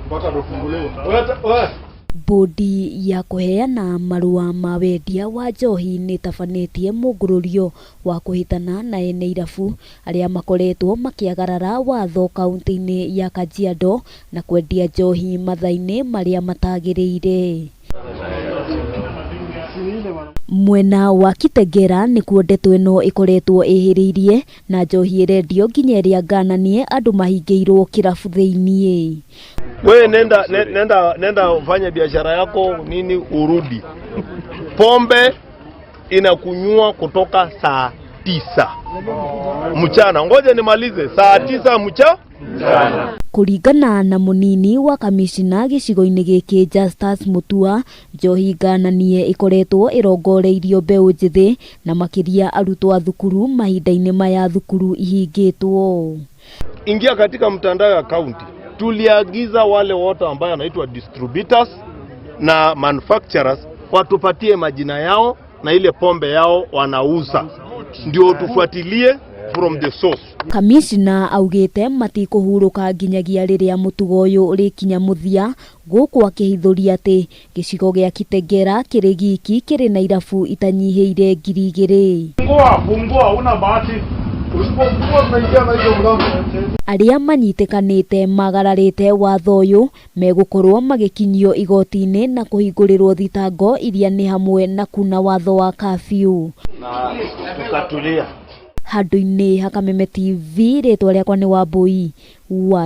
Mpaka tufunguliwe. Wewe Bodi ya kũheana marũa ma wendia wa njohi nĩĩtabanĩtie mũngũrũrio wa kũhĩtana na ene irabu arĩa makoretwo makĩagarara watho kaunti-inĩ ya Kajiado na kwendia njohi mathaa-inĩ marĩa matagĩrĩire. Mwena wa Kitengela nĩkuo ndeto ĩno ĩkoretwo ĩhĩrĩirie na njohi ĩrendio nginya ĩrĩa ngananie andũ mahingĩirwo kĩrabu thĩiniĩ. Wewe nenda, nenda, nenda ufanye biashara yako nini, urudi. Pombe inakunywa kutoka saa 9 mchana. Ngoja nimalize, saa 9 mcha Kũringana na mũnini wa kamishina gĩcigo-inĩ gĩkĩ Justus Mutua, njohi ngananie ĩkoretwo ĩrongoreirio mbeũ njĩthĩ na makĩria arutwo a thukuru mahinda-inĩ maya thukuru ihingĩtwo. Ingia katika mtandao ya kaunti, tuliagiza wale wote ambayo wanaitwa distributors na manufacturers watupatie majina yao na ile pombe yao wanauza, ndio tufuatilie from the source. Kamishna augĩte matikũhurũka nginyagia rĩrĩa mũtugo ũyũ ũrĩkinya mũthia, gũkũ akĩhithũria atĩ gĩcigo gĩa Kitengela kĩrĩ giki kĩrĩ na irabu itanyihĩire 2000. Fungua, fungua, una bahati. Usipofungua tunaingia na hiyo mlango. Arĩa manyitĩkanĩte magararĩte watho ũyũ megũkorwo magĩkinyio igoti-inĩ na kũhingũrĩrwo thitango iria nĩ hamwe na kuna watho wa kabiũ. Na tukatulia. Handũ-inĩ ha Kameme TV, rĩtwa rĩakwa nĩ Wambui wa